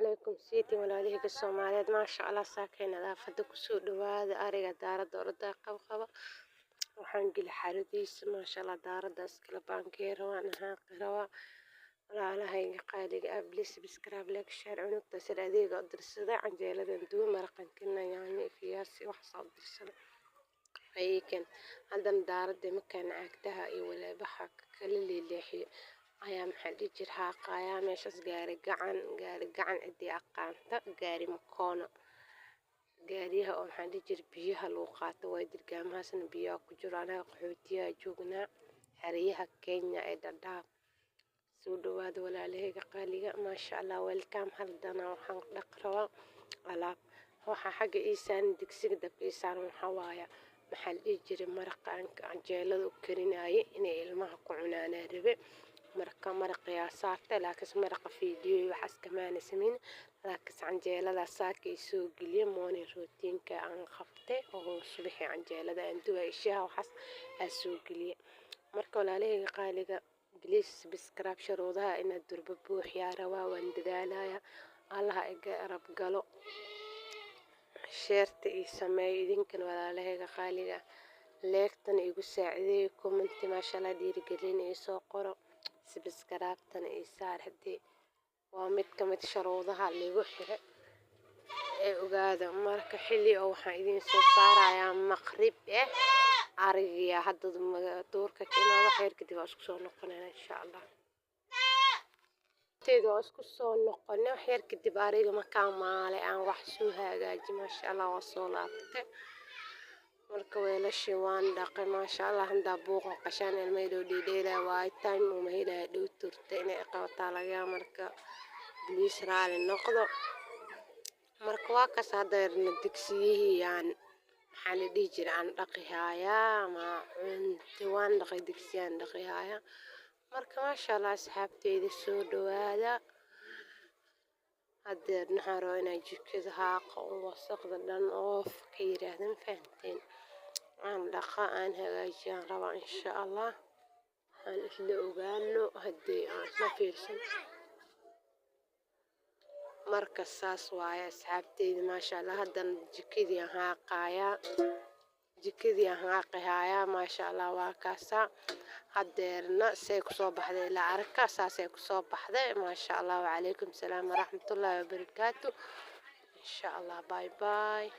Calaykum siitin walaalahayga Soomaaliyeed. Maasha Allah, saakay nadaafada kusoo dhawaada. Ariga daarada orada qabqaba, waxaan geli xaradiisa. Maasha Allah, daaradaas kala baankeera waan ahaan rabaa. Walaalahayga qaaliga ah, please subscribe, like, share. Cunugta sir adeega u dirsada, canjeeladan duwe, maraqan kina, yaanyo, fiyaasi wax soo dirsada ayken. Haddana daarada markaan caagtaha iyo walaabaha kala leeleexiyo ayaa, maxaa dhihi jir, haaqayaa meeshaas. Gaari gacan, gaari gacan cidii aqaanta, gaari makono, gaariyaha oo, maxaa dhihi jir, biyaha lagu qaato waay. Dirgaamahaasna biyaha ku jiro. Anaga qaxootiyaha joognaa xeryaha Kenya ee Dhadhaab. Soo dhawaada walaalahayga qaaliga, maasha Allah, welcome. Haddana waxaan dhaq rabaa alaab. Waxaa xagga ii saaran, digsiga dabka ii saaran, waxaa waaya, maxaa la dhihi jiray, maraqa aan canjeelada u karinayay inay ilmaha ku cunaanaa rabe. Marka maraqiyaa saartay, laakiinse maraqa fiidiyo iyo waxaas kamaana samayn, laakiinse canjeelada saaka ii soo geliyay. Morning routine-ka aan qabtay oo subaxii canjeelada aan dubay, shaha waxaas aa soo geliyay. Marka walaalahayga qaaliga, please subscribe. Shuruudaha inaad durba buuxiyaa rabaa, waan dadaalayaa, Allaha iga garab galo. Share-ta ii sameeyo idinkan, walaalahayga qaaliga, like-tana igu saacideeyo, comment-i, maasha Allah, dhiirigelin ii soo qoro, subscribe-tana ii saar. Haddii waa mid ka mid shuruudaha liigu xire ee ogaada. Marka xilli oo waxaan idiin soo saarayaa maqrib eh. Arigiya hadda duurka ka imaado, xeer kadib waa isku soo noqonayna, insha Allah. Teeda waa isku soo noqonay wax yar kadib. Ariga markaan maalay, aan wax soo hagaaji, maasha Allah, waa soo laabtay. Marka weelashii waan dhaqay, maasha Allah. Handaa buuq maqashaan, ilmaha dheedheelaya waaye. Time uma helaya, dhow turta inay qabataa laga yaaba. Marka please raali noqdo. Marka waa kaas. Hadeerna digsiyihii aan, maxaa la dhihi jiray, aan dhaqi hayaa ama cunti waan dhaqay, digsiyaan dhaqi hayaa. Marka maasha Allah, asxaabteyda, soo dhawaada. Hadeerna waxaan rabaa inaan jikada haaqo oo wasaqda dhan oof ka yiraahdo, ma fahanteen? Aan dhaqa, aan hagaajiyaan rabaa, insha Allah. Aan isla ogaano haddii aan isla fiirsan. Marka saas waaye, asxaabteyda, maasha Allah. Haddana jikadii aan haaqayaa, jikadii aan haaqi hayaa, maasha Allah. Waa kaasaa. Hadeerna say kusoo baxday ilaa arka, saasay kusoo baxday, maasha Allah. Wacalaykum salaam waraxmatullaahi wabarakaatu, insha Allah. Bye bye.